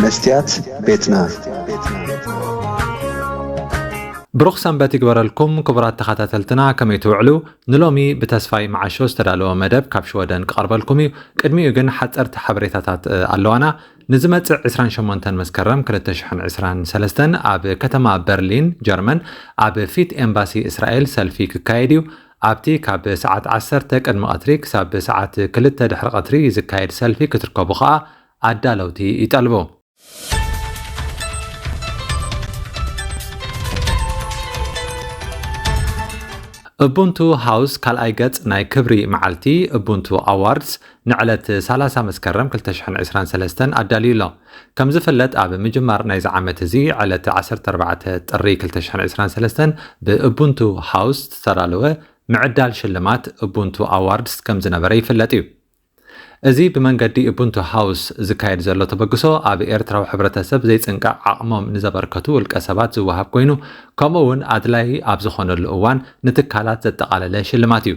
መስትያት ቤትና። ብሩኽ ሰንበት ይግበረልኩም ክቡራት ተኸታተልትና፣ ከመይ ትውዕሉ? ንሎሚ ብተስፋይ መዓሾ ዝተዳለወ መደብ ካብ ሽወደን ክቐርበልኩም እዩ። ቅድሚኡ ግን ሓጸርቲ ሓበሬታታት፣ እ፣ ኣለዋና። ንዝመጽእ ዕስራን ሸሞንተን መስከረም ክልተ ሽሕን ዕስራን ሰለስተን ኣብ ከተማ በርሊን ጀርመን ኣብ ፊት ኤምባሲ እስራኤል ሰልፊ ክካየድ እዩ። ኣብቲ ካብ ሰዓት ዓሰርተ ቅድሚ ቀትሪ ክሳብ ሰዓት ክልተ ድሕሪ ቀትሪ ዝካየድ ሰልፊ ክትርከቡ ከኣ ኣዳለውቲ ይጠልቡ። እቡንቱ ሃውስ ካልኣይ ገጽ ናይ ክብሪ መዓልቲ እቡንቱ ኣዋርድስ ንዕለት ሰላሳ መስከረም ክልተ ሽሕን ዕስራን ሰለስተን ኣዳልዩ ኣሎ። ከም ዝፍለጥ ኣብ ምጅማር ናይዚ ዓመት እዚ ዕለት ዓሰርተ ኣርባዕተ ጥሪ ክልተ ሽሕን ዕስራን ሰለስተን ብእቡንቱ ሃውስ ዝተዳለወ ምዕዳል ሽልማት እቡንቱ ኣዋርድስ ከም ዝነበረ ይፍለጥ እዩ። እዚ ብመንገዲ እቡንቱ ሃውስ ዝካየድ ዘሎ ተበግሶ ኣብ ኤርትራዊ ሕብረተሰብ ዘይጽንቃቕ ዓቕሞም ንዘበርከቱ ውልቀ ሰባት ዝወሃብ ኮይኑ፣ ከምኡ እውን ኣድላዪ ኣብ ዝኾነሉ እዋን ንትካላት ዘጠቓለለ ሽልማት እዩ።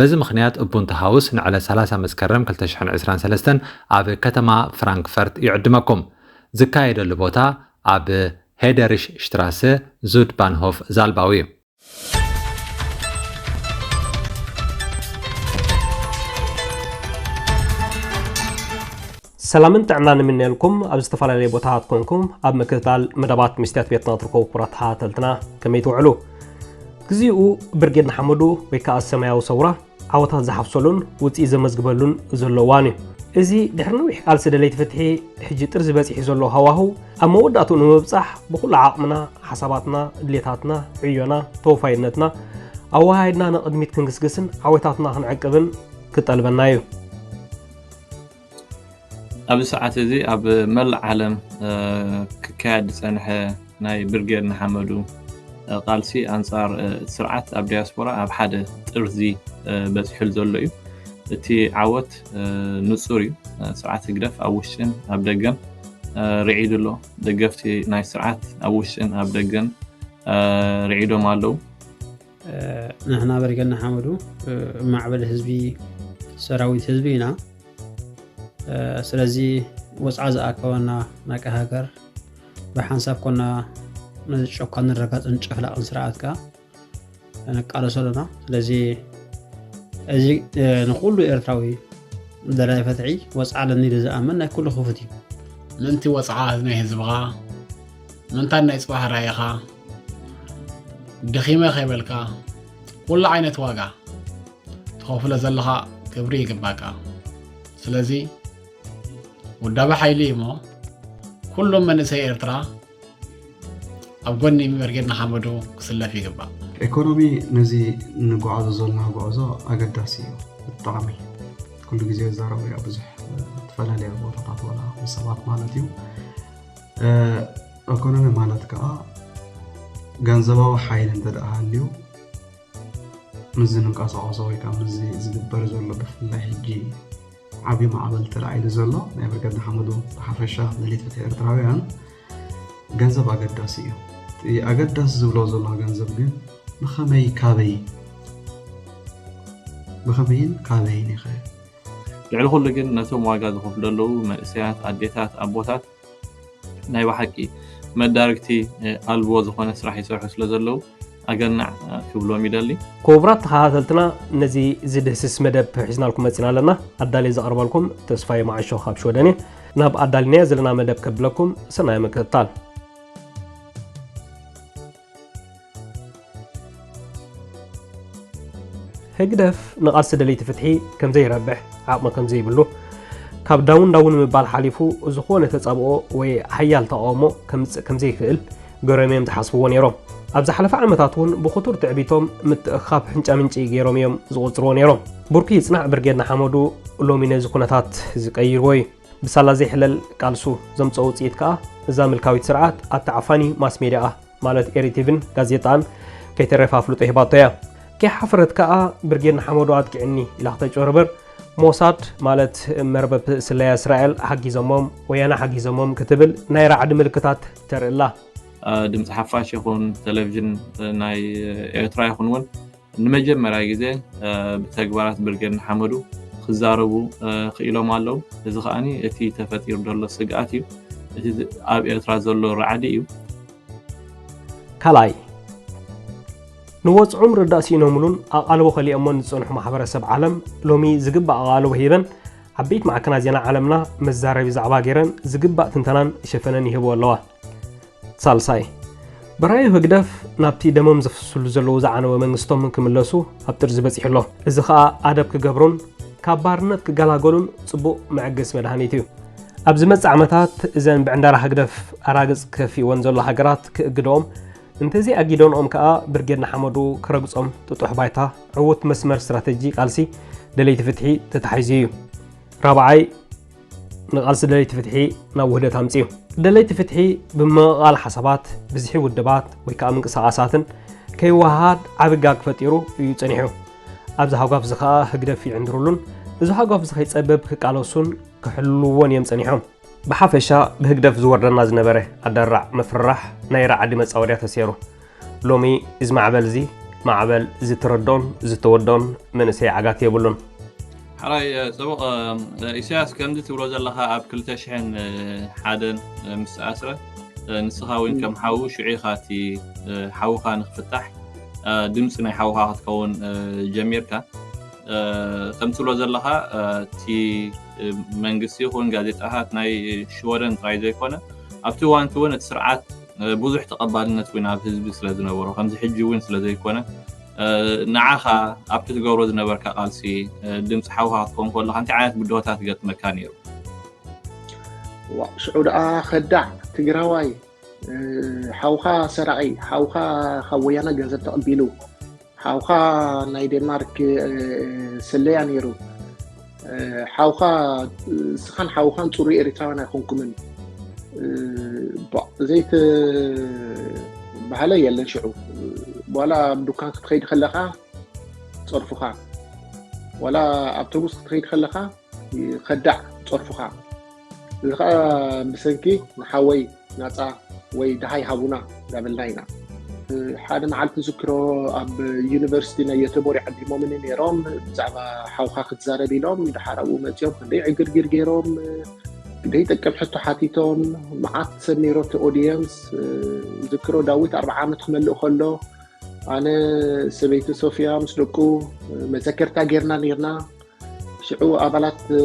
በዚ ምኽንያት እቡንቱ ሃውስ ንዕለት ሰላሳ መስከረም ክልተ ሽሕን ዕስራን ሰለስተን ኣብ ከተማ ፍራንክፈርት ይዕድመኩም። ዝካየደሉ ቦታ ኣብ ሄደሪሽ ሽትራሰ ዙድ ባንሆፍ ዛልባዊ እዩ። ሰላምን ጥዕናን ንምነየልኩም ኣብ ዝተፈላለየ ቦታታት ኮንኩም ኣብ ምክትታል መደባት ሚስትያት ቤትና ትርከቡ ክቡራት ተኸታተልትና ከመይ ትውዕሉ? ግዚኡ ብርጌድ ንሓመዱ ወይ ከዓ ሰማያዊ ሰውራ ዓወታት ዝሓፍሰሉን ውፅኢት ዘመዝግበሉን ዘሎ እዋን እዩ። እዚ ድሕሪ ነዊሕ ቃልሲ ደለይቲ ፍትሒ ሕጂ ጥርዚ በፂሑ ዘሎ ሃዋህው ኣብ መወዳእትኡ ንምብፃሕ ብኩሉ ዓቕምና፣ ሓሳባትና፣ ድሌታትና፣ ዕዮና፣ ተወፋይነትና ኣወሃሂድና ንቕድሚት ክንግስግስን ዓወታትና ክንዕቅብን ክጠልበና እዩ። ኣብዚ ሰዓት እዚ ኣብ መላእ ዓለም፣ እ፣ ክካየድ ዝጸንሐ ናይ ብርጌድ ንሓመዱ፣ እ፣ ቃልሲ ኣንጻር፣ እ፣ እቲ ስርዓት ኣብ ዲያስፖራ ኣብ ሓደ ጥርዚ፣ እ፣ በጺሑሉ ዘሎ እዩ። እቲ ዓወት፣ እ፣ ንጹር እዩ። እ፣ ስርዓት ህግደፍ ኣብ ውሽጥን ኣብ ደገን፣ እ፣ ርዒዱ ኣሎ። ደገፍቲ ናይ ስርዓት ኣብ ውሽጥን ኣብ ደገን፣ እ፣ ርዒዶም ኣለዉ። እ፣ ንሕና ብርጌድ ንሓመዱ፣ እ፣ ማዕበል ህዝቢ፣ ሰራዊት ህዝቢ ኢና። እ፣ ስለዚ ወጽዓ ዝኣከበና ናይ ቀይ ሃገር ብሓንሳብ ኮና ነዚ ጨኳንን ረጋጽን ጨፍላቕን ስርዓት ከኣ ንቃለሶ ኣለና። ስለዚ እዚ፣ እ፣ ንኹሉ ኤርትራዊ ደላይ ፍትሒ ወጽዓ ኣለኒ ኢሉ ዝኣምን ናይ ኩሉ ክፉት እዩ። ምእንቲ ወጽዓ ናይ ህዝብኻ፣ ምእንታን ናይ ጽባሕ ራኢኻ፣ ደኺመ ከይበልካ፣ ኩሉ ዓይነት ዋጋ ትኸፍሎ ዘለኻ ክብሪ ይግባካ። ስለዚ ውዳበ ሓይሊ እዩ እሞ፣ ኩሉም መንእሰይ ኤርትራ ኣብ ጎኒ ብርጌድ ንሓመዱ ክስለፍ ይግባእ። ኢኮኖሚ ነዚ እንጓዓዞ ዘለና ጉዕዞ ኣገዳሲ እዩ ብጣዕሚ። ኩሉ ግዜ ይዛረቡ እያ ብዙሕ፣ እ፣ ዝተፈላለያ ቦታታት ዋላ ምስ ሰባት ማለት እዩ። እ፣ ኢኮኖሚ ማለት ከዓ ገንዘባዊ ሓይሊ እንተ ደኣ ሃልዩ፣ ምስዚ ንንቀሳቐሶ ወይ ከዓ ምስዚ ዝግበር ዘሎ ብፍላይ ሕጂ ዓብዪ ማዕበል ተላዒሉ ዘሎ ናይ ብርጌድ ንሓመዱ ብሓፈሻ ደለይቲ ፍትሒ ኤርትራውያን ገንዘብ ኣገዳሲ እዩ። እቲ ኣገዳሲ ዝብሎ ዘለኹ ገንዘብ ግን ብኸመይ ካበይ፣ ብኸመይን ካበይን ይኸ? ልዕሊ ኩሉ ግን ነቶም ዋጋ ዝኸፍሉ ዘለዉ መንእሰያት፣ ኣዴታት፣ ኣቦታት ናይ ብሓቂ መዳርግቲ፣ እ፣ ኣልቦ ዝኾነ ስራሕ ይሰርሑ ስለ ዘለዉ ኣገናዕ፣ እ፣ ክብሎም ይደሊ። ክቡራት ተኸታተልትና፣ ነዚ ዝድህስስ መደብ ሒዝናልኩም መጺና ኣለና። ኣዳልየ ዘቕርበልኩም ተስፋዬ መዓሾ ካብ ሽወደን እየ። ናብ ኣዳሊናዮ ዘለና መደብ ከብለኩም ሰናይ ምክትታል። ህግደፍ ንቓልሲ ደለይቲ ፍትሒ ከም ዘይረብሕ፣ ዓቕሚ ከም ዘይብሉ፣ ካብ ዳውን ዳውን ምባል ሓሊፉ ዝኾነ ተጻብኦ ወይ ሓያል ተቓውሞ ከምጽእ ከም ዘይክእል ገይሮም እዮም ዝሓስብዎ ነይሮም። ኣብ ዝሓለፈ ዓመታት እውን ብኽቱር ትዕቢቶም ምትእኽኻብ ሕንጫ ምንጪ ገይሮም እዮም ዝቑጽርዎ ነይሮም። ብርኩ ይጽናዕ ብርጌድ ንሓመዱ ሎሚ ነዚ ኩነታት ዝቀይርዎ እዩ። ብሳላ ዘይሕለል ቃልሱ ዘምጽኦ ውጽኢት ከኣ እዛ ምልካዊት ስርዓት ኣብቲ ዓፋኒ ማስ ሜድያኣ ማለት ኤሪቲቪን ጋዜጣን ከይተረፈ ኣፍልጦ ሂባቶ እያ። ከይሓፈረት ከኣ ብርጌድ ንሓመዱ ኣጥቂዕኒ ኢላ ክተጭበርብር ሞሳድ ማለት መርበብ ስለያ እስራኤል ሓጊዞሞም፣ ወያነ ሓጊዞሞም ክትብል ናይ ራዕዲ ምልክታት ተርኢ ኣላ። እ፣ ድምፂ ሓፋሽ ይኹን ቴሌቪዥን፣ እ፣ ናይ ኤርትራ ይኹን እውን ንመጀመርያ ግዜ፣ እ፣ ብተግባራት ብርጌድ ንሓመዱ ክዛረቡ፣ እ፣ ክኢሎም ኣለዉ። እዚ ከኣኒ እቲ ተፈጢሩ ዘሎ ስግኣት እዩ። እቲ ኣብ ኤርትራ ዘሎ ራዕዲ እዩ። ካልኣይ፣ ንወጽዑም ርዳእ ስኢኖምሉን ኣቓልቦ ከሊኦሞን ዝጸንሑ ማሕበረሰብ ዓለም ሎሚ ዝግባእ ኣቓልቦ ሂበን ዓበይቲ ማዕከናት ዜና ዓለምና መዛረቢ ዛዕባ ገይረን ዝግባእ ትንተናን ሸፈነን ይህብኦ ኣለዋ። ሳልሳይ፣ በራዩ ህግደፍ ናብቲ ደሞም ዘፍስሉ ዘለዉ ዝዓነወ መንግስቶም ክምለሱ ኣብ ጥርዚ በጺሑ ኣሎ። እዚ ኸኣ ኣደብ ክገብሩን ካብ ባርነት ክገላገሉን ጽቡቕ መዐገሲ መድሃኒት እዩ። ኣብ ዝመጽእ ዓመታት እዘን ብዕንደራ ህግደፍ ኣራግጽ ከፊእወን ዘሎ ሃገራት ክእግድኦም፣ እንተዘይኣጊደንኦም ከኣ ብርጌድ ንሓመዱ ክረግጾም ጥጡሕ ባይታ ዕዉት መስመር ስትራተጂ ቃልሲ ደለይቲ ፍትሒ ተታሒዙ እዩ። ራብዓይ፣ ንቓልሲ ደለይቲ ፍትሒ ናብ ውህደት ኣምጺኡ። ደለይቲ ፍትሒ ብምቕቓል ሓሳባት፣ ብዝሒ ውድባት ወይ ከኣ ምንቅስቓሳትን ከይወሃሃድ ዓቢ ጋግ ፈጢሩ እዩ ጸኒሑ። ኣብዚ ሃጓፍ እዚ ከኣ ህግደፍ ይዕንድሩሉን እዚ ሃጓፍ እዚ ከይጸብብ ክቃለሱን ክሕልውዎን እዮም ጸኒሖም። ብሓፈሻ ብህግደፍ ዝወርደና ዝነበረ ኣደራዕ ምፍርራሕ ናይ ራዕዲ መጻወድያ ተሰይሩ። ሎሚ እዚ ማዕበል እዚ ማዕበል ዝተረድኦን ዝተወደኦን መንእሰይ ዓጋቲ የብሉን። ሓራይ፣ እ፣ ጽቡቕ፣ እ፣ ኢሳያስ፣ ከምዚ ትብሎ ዘለኻ ኣብ ክልተ ሽሕን ሓደን፣ እ፣ ምስ ተኣስረ፣ እ፣ ንስኻ እውን ከም ሓዉ ሽዑ ኢኻ እቲ፣ እ፣ ሓውኻ ንኽፍታሕ፣ እ፣ ድምጺ ናይ ሓውኻ ክትከውን፣ እ፣ ጀሚርካ። እ፣ ከም ትብሎ ዘለኻ፣ እ፣ እቲ፣ እ፣ መንግስቲ ይኹን ጋዜጣታት ናይ ሽወደን ጥራይ ዘይኮነ፣ ኣብቲ እዋን እቲ እውን እቲ ስርዓት፣ እ፣ ብዙሕ ተቐባልነት እውን ኣብ ህዝቢ ስለ ዝነበሮ፣ ከምዚ ሕጂ እውን ስለ ዘይኮነ፣ እ፣ ንዓኻ ኣብቲ ትገብሮ ዝነበርካ ቃልሲ፣ እ፣ ድምፂ ሓውኻ ክትከውን ከለኻ እንታይ ዓይነት ብድሆታት ይገጥመካ ነይሩ? ዋ፣ ሽዑ ደኣ ከዳዕ ትግራዋይ፣ እ፣ ሓውኻ ሰራቒ፣ ሓውኻ ካብ ወያነ ገንዘብ ተቐቢሉ፣ ሓውኻ ናይ ዴንማርክ፣ እ፣ ስለያ ነይሩ። እ፣ ሓውኻ፣ እስኻን ሓውኻን ጽሩይ ኤርትራውያን ኣይኮንኩምን። እ፣ ባ-፣ ዘይተ-፣ ባህለ የለን ሽዑ። ዋላ ኣብ ዱካን ክትኸይድ ከለኻ ጸርፉኻ፣ ዋላ ኣብቶቡስ ክትኸይድ ከለኻ ከዳዕ ጸርፉኻ። እዚ ኸኣ ብሰንኪ ንሓወይ ናጻ ወይ ደሃይ ሃቡና እንዳበልና ኢና። ሓደ መዓልቲ ዝክሮ ኣብ ዩኒቨርሲቲ ናይ ዮተቦሪ ዓዲሞምኒ ነይሮም፣ ብዛዕባ ሓውኻ ክትዛረብ ኢሎም፣ ደሓር ኣብኡ መጺኦም ክንደይ ዕግርግር ገይሮም፣ ዘይጠቅም ሕቶ ሓቲቶም፣ መዓት ሰብ ነይሮ እቲ ኦዲየንስ። ዝክሮ ዳዊት ኣርብዓ ዓመት ክመልእ ከሎ፣ ኣነ፣ ሰበይቲ ሶፊያ ምስ ደቁ መዘከርታ ጌርና ኔርና። ሽዑ ኣባላት፣ እ፣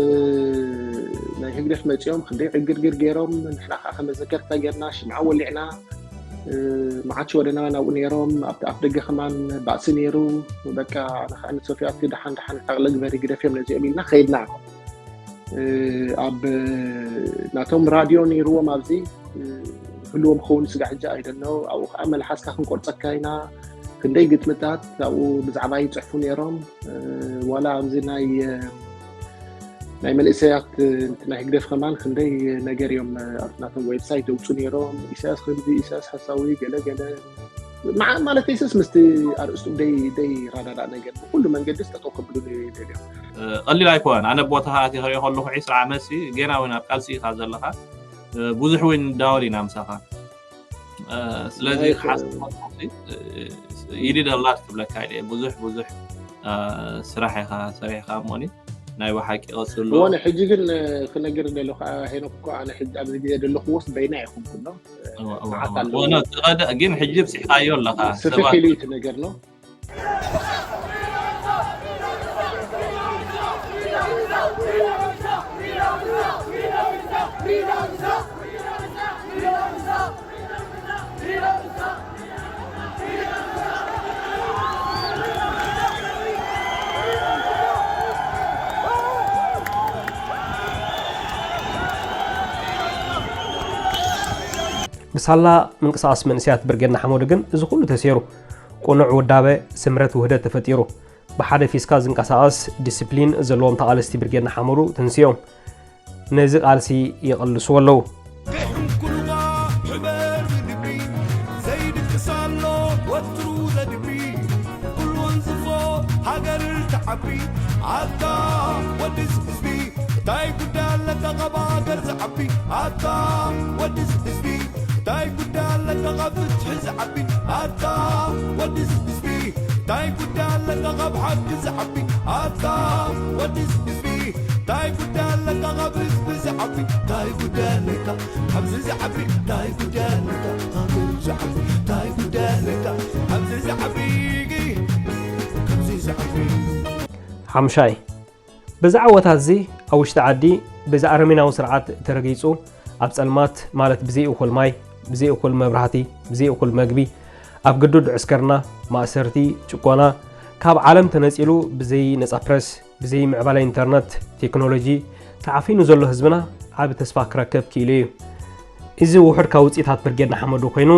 ናይ ህግደፍ መጺኦም ክንደይ ዕግርግር ገይሮም፣ ንሕና ከኣ ከም መዘከርታ ጌርና ሽምዓ ወሊዕና፣ እ፣ መዓት ሽወደናውያን ኣብኡ ነይሮም፣ ኣብቲ ኣፍ ደገ ከማን ባእሲ ነይሩ። በቃ፣ ኣነ ከኣ ንሶፍያ፣ "እቲ ደሓን ደሓን ሕቕለ ግበሪ፣ ግደፍዮም ነዚኦም" ኢልና ከይድና። እ፣ ኣብ ናቶም ራድዮ ነይርዎም ኣብዚ፣ እ፣ ህልዎም ክኸውን ስጋዕ ሕጂ ኣይደሎ። ኣብኡ ከኣ መልሓስካ ክንቆርጸካ ኢና። ክንደይ ግጥምታት ኣብኡ ብዛዕባ ይጽሕፉ ነይሮም። እ፣ ዋላ ኣብዚ ናይ፣ እ፣ ናይ መንእሰያት፣ እ፣ ናይ ህግደፍ ከማን ክንደይ ነገር እዮም፣ እ፣ ኣብቲ ናቶም ዌብሳይት ዘውጹ ነይሮም። ኢሳያስ ከምዚ፣ ኢሳያስ ሓሳዊ፣ ገለ ገለ። መዓ-፣ ማለተይስ ምስቲ ኣርእስቱ ደይ-፣ ደይረዳዳእ ነገር ብኩሉ መንገዲ ጠጠው ከብሉኒ ይደልዮም። እ፣ ቀሊል ኣይኮነን። ኣነ ቦታኻ ኣትየ ክሪኦ ከለኹ ዒስራ ዓመትሲ ገና እውን ኣብ ቃልሲ ኢኻ ዘለኻ። እ፣ ብዙሕ እውን ንዳወል ኢና ምሳኻ። እ፣ ስለዚ ናይ ክሓስብ ከለኹ፣ እ፣ ይሊድ ኣላት ክብለካ ኢለ። ብዙሕ፣ ብዙሕ፣ እ፣ ስራሕ ኢኻ ሰሪሕካ እሞኒ። ናይ ብሓቂ ቀጽሎ። እወ፣ ሕጂ ግን፣ እ፣ ክነግር ደለኹ፣ ሄኖክ እኮ ኣነ ሕጂ ኣብዚ ግዜ ደለኹዎስ በይና ኣይኮንኩን፣ እ፣ እወ፣ እወ፣ መዓት እወ። ኣለዎ። እወ፣ ኖ፣ ትቐደ-፣ ግን ሕጂ ብሲሕካዮ ኣለኻ። ስፍሕ ሰባት ኢሉ እዩ እቲ ነገር፣ ኖ? ብሳላ ምንቅስቓስ መንእሰያት ብርጌድ ንሓመዱ ግን እዚ ኩሉ ተሰይሩ። ቅኑዕ ውዳበ፣ ስምረት፣ ውህደት ተፈጢሩ። ብሓደ ፊስካ ዝንቀሳቐስ ዲስፕሊን ዘለዎም ተቓለስቲ ብርጌድ ንሓመዱ ተንሲኦም ነዚ ቃልሲ ይቕልስዎ ኣለዉ። ዘይሕንኩልዋ ሕበር ዝድቢ፣ ዘይድቅስ ኣሎ ወትሩ ዘድቢ። ኩሉ ወንዝፎ ሃገር ትዓቢ፣ ኣታ ወድስ ህዝቢ። እንታይ ጉዳይ ኣለካ ካብ ሃገር ዝዓቢ፣ ኣታ ወድስ ህዝቢ። እንታይ ጉዳይ ኣለካ ካብ ፍትሒ ዝዓቢ፣ ኣታ ወድስ ህዝቢ። እንታይ ጉዳይ ኣለካ ካብ ሓቂ ዝዓቢ፣ ኣታ ወድስ ህዝቢ። እንታይ ጉዳይ ኣለካ ካብ ህዝቢ ዝዓቢ፣ ዓቢ ታይ ጉዳይ ኣለካ? ኣብዚ ዝዓቢ ታይ ጉዳይ ኣለካ? ሃገር ዝዓቢ ታይ ጉዳይ ኣለካ? ኣብዚ ዝዓቢ ከምዚ ዝዓቢ ሓምሻይ፣ በዚ ዓወታት እዚ ኣብ ውሽጢ ዓዲ በዚ ኣረሜናዊ ስርዓት ተረጊጹ ኣብ ጸልማት፣ ማለት ብዘይ እኹል ማይ፣ ብዘይ እኹል መብራህቲ፣ ብዘይ እኹል መግቢ፣ ኣብ ግዱድ ዕስከርና፣ ማእሰርቲ፣ ጭቆና፣ ካብ ዓለም ተነጺሉ ብዘይ ነጻ ፕረስ፣ ብዘይ ምዕባለ ኢንተርነት፣ ቴክኖሎጂ ተዓፊኑ ዘሎ ህዝብና ዓቢ ተስፋ ክረክብ ክኢሉ እዩ። እዚ ውሑድ ካብ ውጽኢታት ብርጌድ ንሓመዱ ኮይኑ፣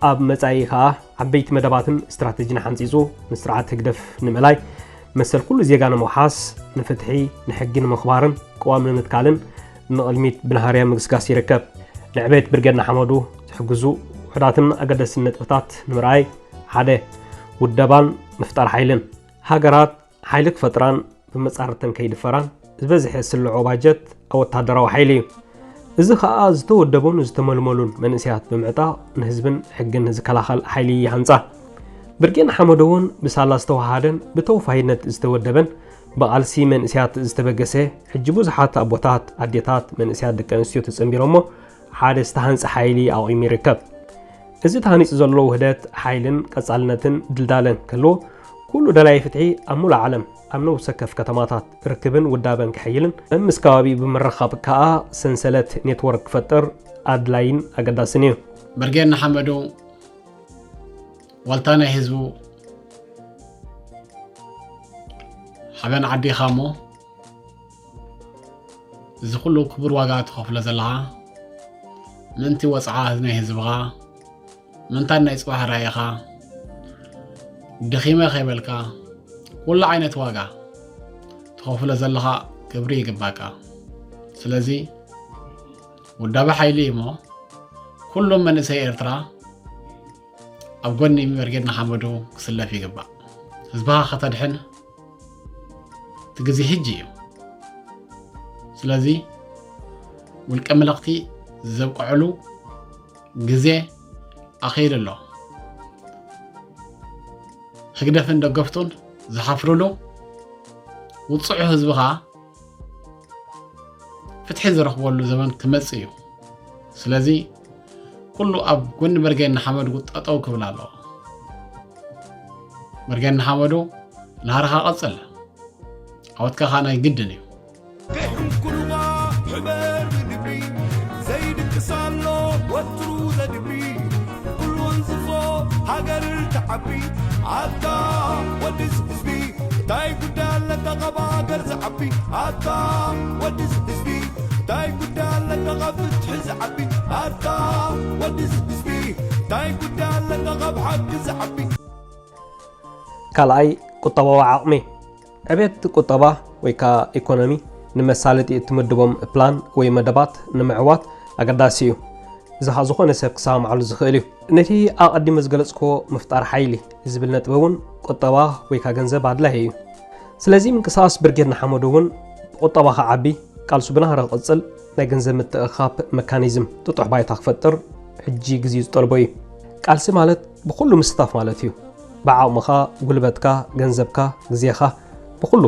ኣብ መጻኢ ከኣ ዓበይቲ መደባትን ስትራተጂን ሓንጺጹ ንስርዓት ህግደፍ ንምእላይ መሰል ኩሉ ዜጋ ንምውሓስ፣ ንፍትሒ፣ ንሕጊ ንምኽባርን ቅዋም ንምትካልን ንቕድሚት ብናህርያ ምግስጋስ ይርከብ። ንዕቤት ብርጌድ ንሓመዱ ዝሕግዙ ውሑዳትን ኣገደስትን ነጥብታት ንምርኣይ፣ ሓደ፣ ውደባን ምፍጣር ሓይልን። ሃገራት ሓይሊ ክፈጥራን ብመጻርተን ከይድፈራን ዝበዝሐ ዝስልዖ ባጀት ኣብ ወታደራዊ ሓይሊ እዩ። እዚ ከኣ ዝተወደቡን ዝተመልመሉን መንእሰያት ብምዕጣቕ ንህዝብን ሕግን ዝከላኸል ሓይሊ ይሃንጻ። ብርጌድ ንሓመዱ እውን ብሳላ ዝተወሃሃደን ብተወፋይነት ዝተወደበን ብቓልሲ መንእሰያት ዝተበገሰ፣ ሕጂ ብዙሓት ኣቦታት፣ ኣዴታት፣ መንእሰያት ደቂ ኣንስትዮ ተጸንቢሮሞ ሓደ ዝተሃንጸ ሓይሊ ኣቑሙ ይርከብ። እዚ ተሃኒጹ ዘሎ ውህደት ሓይልን ቀጻልነትን ድልዳለን ክህልዎ፣ ኩሉ ደላይ ፍትሒ ኣብ ሙሉእ ዓለም ኣብ ነብሰ ወከፍ ከተማታት ርክብን ውዳበን ክሕይልን፣ ምስ ከባቢኡ ብምርኻብ ከኣ ሰንሰለት ኔትወርክ ክፈጥር ኣድላይን ኣገዳስን እዩ። ብርጌድ ንሓመዱ ዋልታ ናይ ህዝቡ፣ ሓበን ዓዲ ኢኻ እሞ፣ እዚ ኩሉ ክቡር ዋጋ ትኸፍሎ ዘለኻ፣ ምእንቲ ወጽዓ ናይ ህዝብኻ፣ ምእንታን ናይ ጽባሕ ራኢኻ፣ ደኺመ ከይበልካ፣ ኩሉ ዓይነት ዋጋ ትኸፍሎ ዘለኻ ክብሪ ይግባካ። ስለዚ ውዳበ ሓይሊ እዩ እሞ፣ ኩሉም መንእሰይ ኤርትራ ኣብ ጎኒ ብርጌድ ንሓመዱ ክስለፍ ይግባእ። ህዝብኻ ከተድሕን እቲ ግዜ ሕጂ እዩ። ስለዚ ውልቀ መለኽቲ ዘብቅዕሉ ግዜ ኣኺሉ ኣሎ። ህግደፍን ደገፍቱን ዝሓፍርሉ፣ ውጹዕ ህዝቢ ኸኣ ፍትሒ ዝረኽበሉ ዘመን ክመጽእ እዩ። ስለዚ ኩሉ ኣብ ጎኒ ብርጌድ ንሓመዱ ጠጠው ክብል ኣለዎ። ብርጌድ ንሓመዱ ናህርኻ ቀጽል፣ ዓወትካ ኸኣ ናይ ግድን እዩ። ዘይድቅስ ኣሎ ወትሩ ዘድቢ፣ ኩሉ ወንዝፎ ሃገር ትዓቢ። ኣታ ወድስ ህዝቢ፣ እንታይ ጉዳይ ኣለካ ካብ ሃገር ዝዓቢ? ኣታ ወድስ ህዝቢ፣ እንታይ ጉዳይ ኣለካ ካብ ፍትሒ ዝዓቢ? ኣታ ወድስ ህዝቢ፣ እንታይ ጉዳይ ኣለካ ካብ ሓቂ ዝዓቢ? ካልኣይ፣ ቁጠባዊ ዓቕሚ። ዕቤት ቁጠባ ወይ ከኣ ኢኮኖሚ ንመሳለጢ እትምድቦም ፕላን ወይ መደባት ንምዕዋት ኣገዳሲ እዩ። እዚ ኸኣ ዝኾነ ሰብ ክሰማማዓሉ ዝኽእል እዩ። ነቲ ኣቐዲመ ዝገለጽክዎ ምፍጣር ሓይሊ ዝብል ነጥቢ እውን ቁጠባ ወይ ከኣ ገንዘብ ኣድላዪ እዩ። ስለዚ ምንቅስቓስ ብርጌድ ንሓመዱ እውን ብቁጠባ ክዓቢ፣ ቃልሱ ብናህሪ ክቕጽል ናይ ገንዘብ ምትእኽኻብ መካኒዝም ጥጡሕ ባይታ ክፈጥር ሕጂ ግዜኡ ዝጠልቦ እዩ። ቃልሲ ማለት ብኹሉ ምስታፍ ማለት እዩ። ብዓቕምኻ፣ ጉልበትካ፣ ገንዘብካ፣ ግዜኻ፣ ብኹሉ።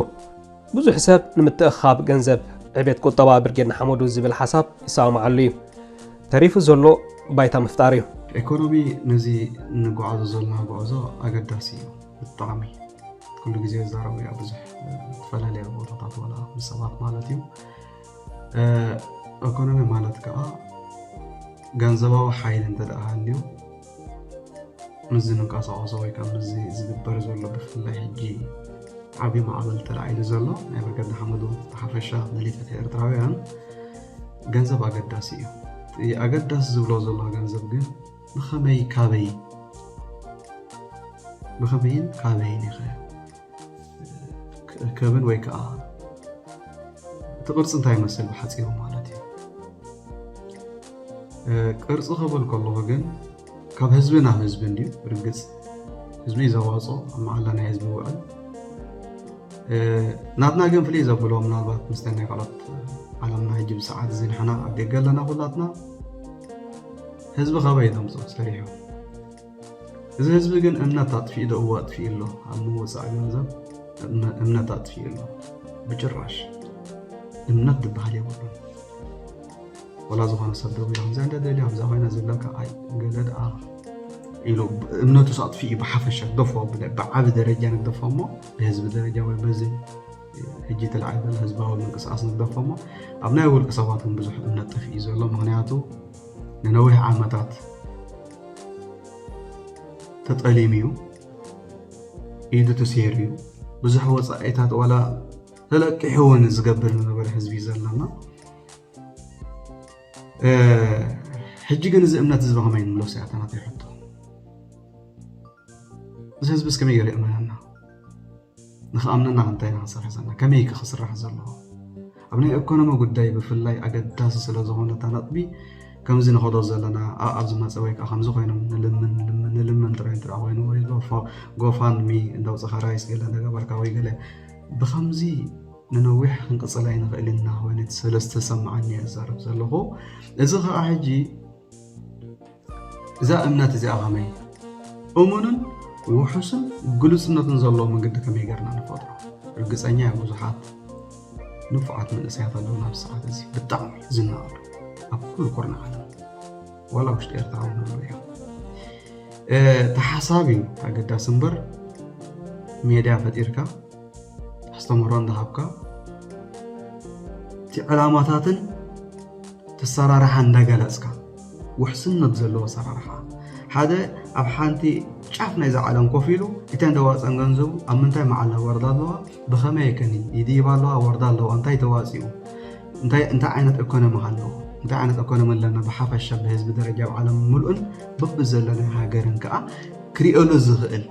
ብዙሕ ሰብ ንምትእኽኻብ ገንዘብ ዕቤት ቁጠባ ብርጌድ ንሓመዱ ዝብል ሓሳብ ይሰማማዓሉ እዩ። ተሪፉ ዘሎ ባይታ ምፍጣር እዩ። ኢኮኖሚ ነዚ እንጓዓዞ ዘለና ጉዕዞ ኣገዳሲ እዩ ብጣዕሚ። ኩሉ ግዜ ዝዛረቡ እያ ብዙሕ፣ እ፣ ዝተፈላለያ ቦታታት ዋላ ምስ ሰባት ማለት እዩ። እ፣ ኢኮኖሚ ማለት ከዓ ገንዘባዊ ሓይሊ እንተ ደኣ ሃልዩ፣ ምስዚ ንንቀሳቐሶ ወይ ከዓ ምስዚ ዝግበር ዘሎ ብፍላይ ሕጂ ዓብዪ ማዕበል ተላዒሉ ዘሎ ናይ ብርጌድ ንሓመዱ ሓፈሻ ደሊታት ኤርትራውያን ገንዘብ ኣገዳሲ እዩ። እቲ ኣገዳሲ ዝብሎ ዘሎ ገንዘብ ግን ብኸመይ ካበይ ብኸመይን ካበይን ኢኸ ክእከብን ወይ ከዓ እቲ ቅርፂ እንታይ ይመስል ብሓፂሩ ማለት እዩ። እ፣ ቅርፂ ክብል ከለኹ ግን ካብ ህዝቢ ናብ ህዝቢ እንድዩ። ርግፅ ህዝቢ እዩ ዘዋፅኦ፣ ኣብ መዓላ ናይ ህዝቢ ይውዕል። እ፣ ናትና ግን ፍልይ ዘብሎ ምናልባት ምስቲ ናይ ካልኦት ዓለምና ሕጂ ብሰዓት እዚ ንሕና ኣብ ደገ ኣለና ኩላትና ህዝቢ ካበይ ነምፅኦ ሰሪሑ። እዚ ህዝቢ ግን እምነት ኣጥፊኡ ዶ? እወ ኣጥፊኡ ኣሎ። ኣብ ምውፃእ ገንዘብ እምነ-፣ እምነት ኣጥፊኡ ኣሎ። ብጭራሽ እምነት ዝበሃል የብሉን። ወላ ዝኾነ ሰብ ደው ኢሉ ከምዚ እንደ ደልዮ ከምዛ ኮይና ዝብለካ ኣይ ገለ ደኣ ኢሉ እምነቱ ኣጥፊኡ ብሓፈሻ ገፎ ብዓቢ ደረጃ ንግደፎ እሞ ብህዝቢ ደረጃ ወይ በዚ ሕጂ ትልዓል ዘሎ ህዝባዊ ምንቅስቃስ ንግደፎ እሞ ኣብ ናይ ውልቂ ሰባት እውን ብዙሕ እምነት ጠፊኡ ዘሎ ምክንያቱ ንነዊሕ ዓመታት ተጠሊሙ እዩ ኢዱ ተሰይሩ እዩ ብዙሕ ወፃኢታት ዋላ ተለቂሑ እውን ዝገብር ዝነበረ ህዝቢ እዩ ዘለና ሕጂ ግን እዚ እምነት እዚ ብኸመይ ንብሎ ሲያተናት ይሕቶ እዚ ህዝቢ እስከመይ ገይሩ የእመነና ንኽኣምነና እንታይ ኢና ክንሰርሕ ዘለና ከመይ ከ ክስራሕ ዘለዎ ኣብ ናይ ኢኮኖሚ ጉዳይ ብፍላይ ኣገዳሲ ስለ ዝኾነ እታ ነጥቢ ከምዚ ንኸዶ ዘለና ኣብ ዝመፀ ወይ ከዓ ከምዚ ኮይኖም ንልምን ንልምን ጥራይ እንተ ኮይኑ ወይ ጎፋንሚ እንዳውፅኻ ራይስ ገለ እንዳገበርካ ወይ ገለ ብከምዚ ንነዊሕ ክንቅፅል ኣይንኽእል ኢና ወይ ነቲ ስለ ዝተሰማዓኒ እየ ዝዛረብ ዘለኹ እዚ ከዓ ሕጂ እዛ እምነት እዚኣ ከመይ እሙንን ውሑስን ግሉፅነትን ዘለዎ መንገዲ ከመይ ገርና ንፈጥሮ ርግፀኛ እያ ብዙሓት ንፉዓት መንእሰያት ኣለዉ ናብ ሰዓት እዚ ብጣዕሚ ዝናኣሉ ኣብ ኩሉ ኮርና ዓለም ዋላ ውሽጢ ኤርትራ እውን ኣለዉ እዮም ተሓሳቢ ኣገዳሲ እምበር ሜድያ ፈጢርካ ኣስተምህሮ እንዳሃብካ እቲ ዕላማታትን ተሰራርሓ እንዳገለፅካ ውሕስነት ዘለዎ ኣሰራርሓ ሓደ ኣብ ሓንቲ ጫፍ ናይዛ ዓለም ኮፍ ኢሉ እተን ደዋፀን ገንዘቡ ኣብ ምንታይ መዓላ ወርዳ ኣለዋ ብኸመይ ከኒ ይድይብ ኣለዋ ወርዳ ኣለዋ እንታይ ተዋፂኡ እንታይ እንታይ ዓይነት ኢኮኖሚ ኣለዎ እንታይ ዓይነት ኢኮኖሚ ኣለና ብሓፈሻ ብህዝቢ ደረጃ ኣብ ዓለም ሙሉእን በብዘለናይ ሃገርን ከዓ ክሪኦሉ ዝኽእል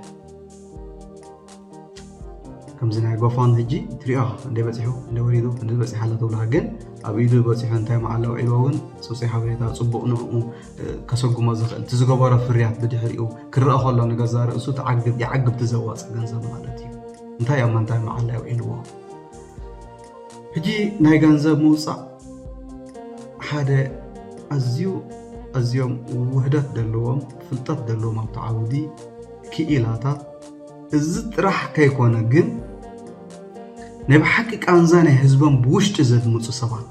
ከምዚ ናይ ጎፋን ሕጂ ትሪኦ እንደ በፂሑ እንደ ወሪዱ እንደ በፂሓ ኣሎ ተብልካ ግን ኣብ ኢዱ በፂሑ እንታይ መዓላ ውዒልዎ እውን ፅፁይ ሓበሬታ ፅቡቕ ንኡ ከሰጉሞ ዝኽእል እቲ ዝገበሮ ፍርያት ብድሕሪኡ ክረአ ከሎ ንገዛ ርእሱ ትዓግብ ይዓግብ ትዘዋፅ ገንዘብ ማለት እዩ እንታይ ኣብ መንታይ መዓላ ውዒልዎ ሕጂ ናይ ገንዘብ ምውፃእ ሓደ ኣዝዩ ኣዝዮም ውህደት ዘለዎም ፍልጠት ዘለዎም ኣብቲ ዓውዲ ክኢላታት እዚ ጥራሕ ከይኮነ ግን ናይ ብሓቂ ቃንዛ ናይ ህዝቦም ብውሽጢ ዘድምፁ ሰባት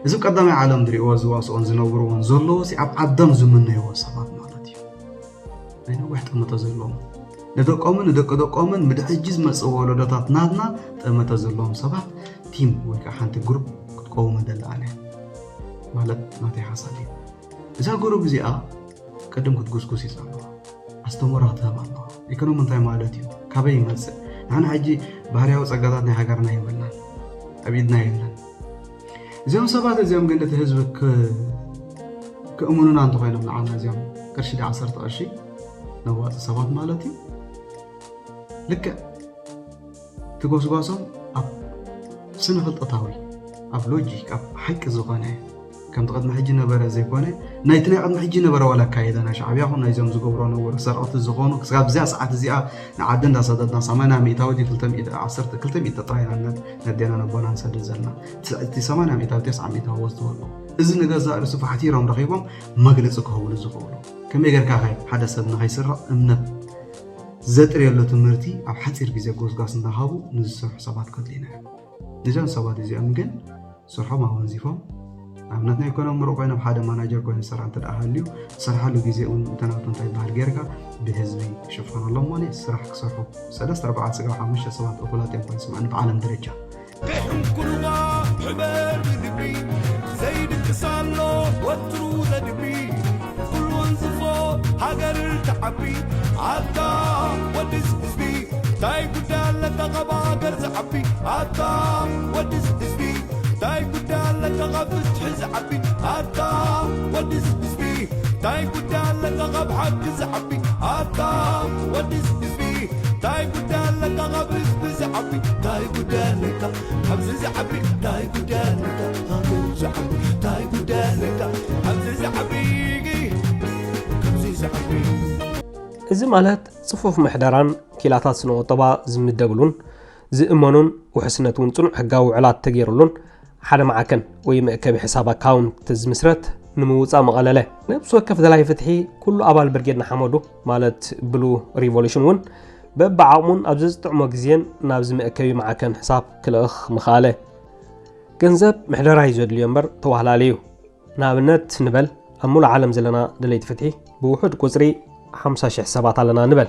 እዚ ቀዳማይ ዓለም ዝሪእዎ ዝዋስኦን ዝነብርዎን ዘለዎ ኣብ ዓዶም ዝምነይዎ ሰባት ማለት እዩ ናይ ነዊሕ ጠመተ ዘለዎም ንደቆምን ንደቂ ደቆምን ምድሕጂ ዝመፅእ ወለዶታት ናትና ጠመተ ዘለዎም ሰባት ቲም ወይ ከዓ ሓንቲ ግሩፕ ክትቀውመ ደለኣነ ማለት ናተይ ሓሳብ እዩ እዛ ግሩፕ እዚኣ ቅድም ክትጉስጉስ እዩ ዘለዋ ኣስተምሮ ክትህብ ኣለዋ ኢኮኖሚ እንታይ ማለት እዩ ካበይ ይመፅእ ንሕና ሕጂ ባህርያዊ ፀጋታት ናይ ሃገርና የብልናን ኣብ ኢድና የለን እዚኦም ሰባት እዚኦም ግን እቲ ህዝቢ ክእምኑና እንተኮይኖም ንዓና እዚኦም ቅርሺ ዲ ዓሰርተ ቅርሺ ነዋፂ ሰባት ማለት እዩ ልክዕ ትጎስጓሶም ኣብ ስነ ፍልጠታዊ ኣብ ሎጂክ ኣብ ሓቂ ዝኾነ ከምቲ ቅድሚ ሕጂ ነበረ ዘይኮነ ናይቲ ናይ ቅድሚ ሕጂ ነበረ ዋላ ኣካየዳ ናይ ሻዕብያ ኹን ናይዞም ዝገብሮ ነበሩ ሰርቕቲ ዝኾኑ ክሳብ እዚኣ ሰዓት እዚኣ ንዓዲ እንዳሰደድና ሰማንያ ሚእታዊ ድዩ ክልተ ሚእቲ ዓሰርተ ክልተ ሚእቲ ጥራይ ኢና ነዴና ነቦና ንሰድድ ዘለና እቲ ሰማንያ ሚእታዊ ተስዓ ሚእታዊ ወስድዎ ኣለዉ እዚ ንገዛእ ርእሱ ፋሕቲሮም ረኺቦም መግለፂ ክህብሉ ዝኽእሉ ከመይ ጌርካ ኸ ሓደ ሰብ ንኸይስረቕ እምነት ዘጥርየሉ ትምህርቲ ኣብ ሓፂር ግዜ ጎስጓስ እንዳሃቡ ንዝሰርሑ ሰባት ከድልዩና እዮም እዞም ሰባት እዚኦም ግን ስርሖም ኣወንዚፎም ኣብነት ናይ ኢኮኖሚ ምሩቕ ኮይኖም ሓደ ማናጀር ኮይኑ ዝሰርሕ እንተ ደኣ ሃልዩ ዝሰርሓሉ ግዜ እውን እንተ ናቱ እንታይ ይበሃል ጌርካ ብህዝቢ ክሽፈነሎም ሞኒ ስራሕ ክሰርሑ ሰለስተ ኣርባዕተ ስጋብ ሓሙሽተ ሰባት እኹላት እዮም ኮይኑ ስምዕኒ ብዓለም ደረጃ ሕንኩልዋ ሕበር ብግብሪ ዘይድቅስ ኣሎ ወትሩ ዘድቢ ኩሉ ወንዝፎ ሃገር ተዓቢ ኣታ ወድስ ህዝቢ እንታይ ጉዳይ ኣለካ ካብ ሃገር ዝዓቢ ኣታ ወድስ ህዝቢ እንታይ ጉዳይ ኣለካ ካብ ፍትሒ ዝዓቢ ኣታ ወድስ ህዝቢ እንታይ ጉዳይ ኣለካ ካብ ሓቂ ዝዓቢ ኣታ ወድስ ህዝቢ እንታይ ጉዳይ ኣለካ ካብ ህዝቢ ዝዓቢ እንታይ ጉዳይ ኣለካ ካብዚ ዝዓቢ እንታይ ጉዳይ ኣለካ ሃገር ዝዓቢ እንታይ ጉዳይ ኣለካ ኣብዚ ዝዓቢ ካብዚ ዝዓቢ እዚ ማለት ጽፉፍ ምሕደራን ኪላታት ስነ ቁጠባ ዝምደብሉን ዝእመኑን ውሕስነት እውን ጽኑዕ ሕጋዊ ውዕላት ተገይሩሉን ሓደ ማዕከን ወይ መእከቢ ሕሳብ ኣካውንት ዝምስረት ንምውጻእ መቐለለ ነብሲ ወከፍ ደላይ ፍትሒ ኩሉ ኣባል ብርጌድ ንሓመዱ ማለት ብሉ ሪቮሉሽን እውን በብዓቕሙን ኣብ ዘዝጥዕሞ ግዜን ናብዚ መእከቢ ማዕከን ሕሳብ ክልእኽ ምኽኣለ ገንዘብ ምሕደራ እዩ ዘድልዮ እምበር ተዋህላሊ እዩ። ንኣብነት ንበል፣ ኣብ ሙሉእ ዓለም ዘለና ደለይቲ ፍትሒ ብውሑድ ቁፅሪ ሓምሳ ሽሕ ሰባት ኣለና ንበል።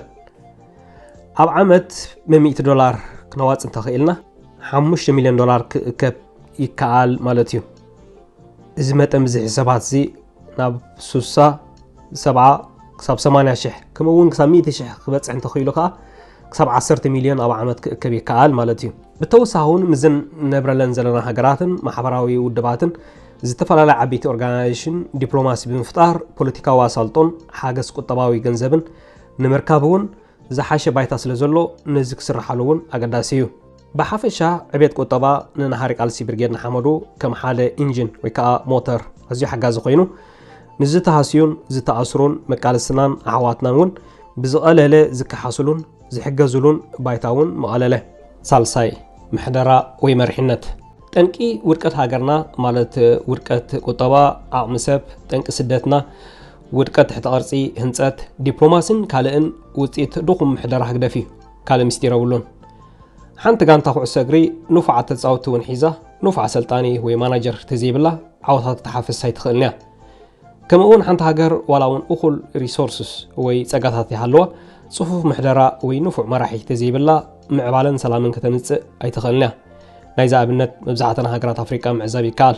ኣብ ዓመት መሚእቲ ዶላር ክነዋፅ እንተኽኢልና ሓሙሽተ ሚልዮን ዶላር ክእከብ ይከኣል ማለት እዩ። እዚ መጠን ብዝሒ ሰባት እዚ ናብ ሱሳ፣ ሰብዓ ክሳብ ሰማንያ ሽሕ ከምኡ እውን ክሳብ ሚእቲ ሽሕ ክበፅሕ እንተኽኢሉ ከዓ ክሳብ ዓሰርተ ሚልዮን ኣብ ዓመት ክእከብ ይከኣል ማለት እዩ። ብተወሳኺ እውን ምስዘን ነብረለን ዘለና ሃገራትን ማሕበራዊ ውድባትን ዝተፈላለያ ዓበይቲ ኦርጋናይዜሽን ዲፕሎማሲ ብምፍጣር ፖለቲካዊ ኣሳልጦን ሓገዝ ቁጠባዊ ገንዘብን ንምርካብ እውን ዝሓሸ ባይታ ስለ ዘሎ ነዚ ክስርሓሉ እውን ኣገዳሲ እዩ። ብሓፈሻ ዕቤት ቁጠባ ንናሃሪ ቃልሲ ብርጌድ ንሓመዱ ከም ሓደ ኢንጂን ወይ ከዓ ሞተር ኣዝዩ ሓጋዚ ኮይኑ ንዝተሃስዩን ዝተኣስሩን መቃልስትናን ኣሕዋትናን እውን ብዝቐለለ ዝከሓስሉን ዝሕገዝሉን ባይታ እውን መቐለለ። ሳልሳይ፣ ምሕደራ ወይ መሪሕነት። ጠንቂ ውድቀት ሃገርና ማለት ውድቀት ቁጠባ፣ ዓቕሚ ሰብ፣ ጠንቂ ስደትና፣ ውድቀት ትሕተ ቅርጺ ህንጸት ዲፕሎማሲን ካልእን ውጽኢት ድኹም ምሕደራ ህግደፍ እዩ። ካልእ ምስጢር የብሉን። ሓንቲ ጋንታ ኩዕሶ እግሪ ንፉዓት ተጻወትቲ እውን ሒዛ ንፉዕ ኣሰልጣኒ ወይ ማናጀር ተዘይብላ ዓወታት ክትሓፍስ ኣይትኽእልን እያ። ከምኡ እውን ሓንቲ ሃገር ዋላ እውን እኹል ሪሶርስስ ወይ ጸጋታት ይሃልዋ ጽፉፍ ምሕደራ ወይ ንፉዕ መራሒ ተዘይብላ ምዕባለን ሰላምን ከተምጽእ ኣይትኽእልን እያ። ናይዚ ኣብነት መብዛሕተን ሃገራት ኣፍሪቃ ምዕዛብ ይከኣል።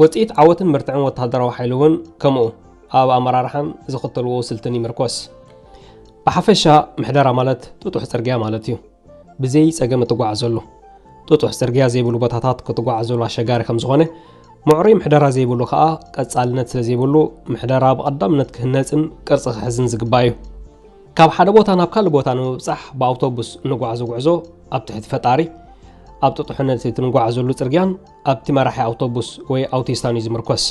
ውጽኢት ዓወትን ብርትዕን ወተሃደራዊ ሓይሊ እውን ከምኡ ኣብ ኣመራርሓን ዝኽተልዎ ስልትን ይምርኮስ። ብሓፈሻ ምሕደራ ማለት ጥጡሕ ጽርግያ ማለት እዩ። ብዘይ ጸገም እትጓዓዘሉ። ጥጡሕ ጽርግያ ዘይብሉ ቦታታት ክትጓዓዘሉ ኣሸጋሪ ከም ዝኾነ፣ ምዕሩይ ምሕደራ ዘይብሉ ከኣ ቀጻልነት ስለ ዘይብሉ ምሕደራ ብቐዳምነት ክህነጽን ቅርጺ ክሕዝን ዝግባእ እዩ። ካብ ሓደ ቦታ ናብ ካልእ ቦታ ንምብጻሕ ብኣውቶቡስ እንጓዓዞ ጉዕዞ ኣብ ትሕቲ ፈጣሪ፣ ኣብ ጥጡሕነት እቲ እንጓዓዘሉ ጽርግያን ኣብቲ መራሒ ኣውቶቡስ ወይ ኣውቲስታን እዩ ዝምርኮስ።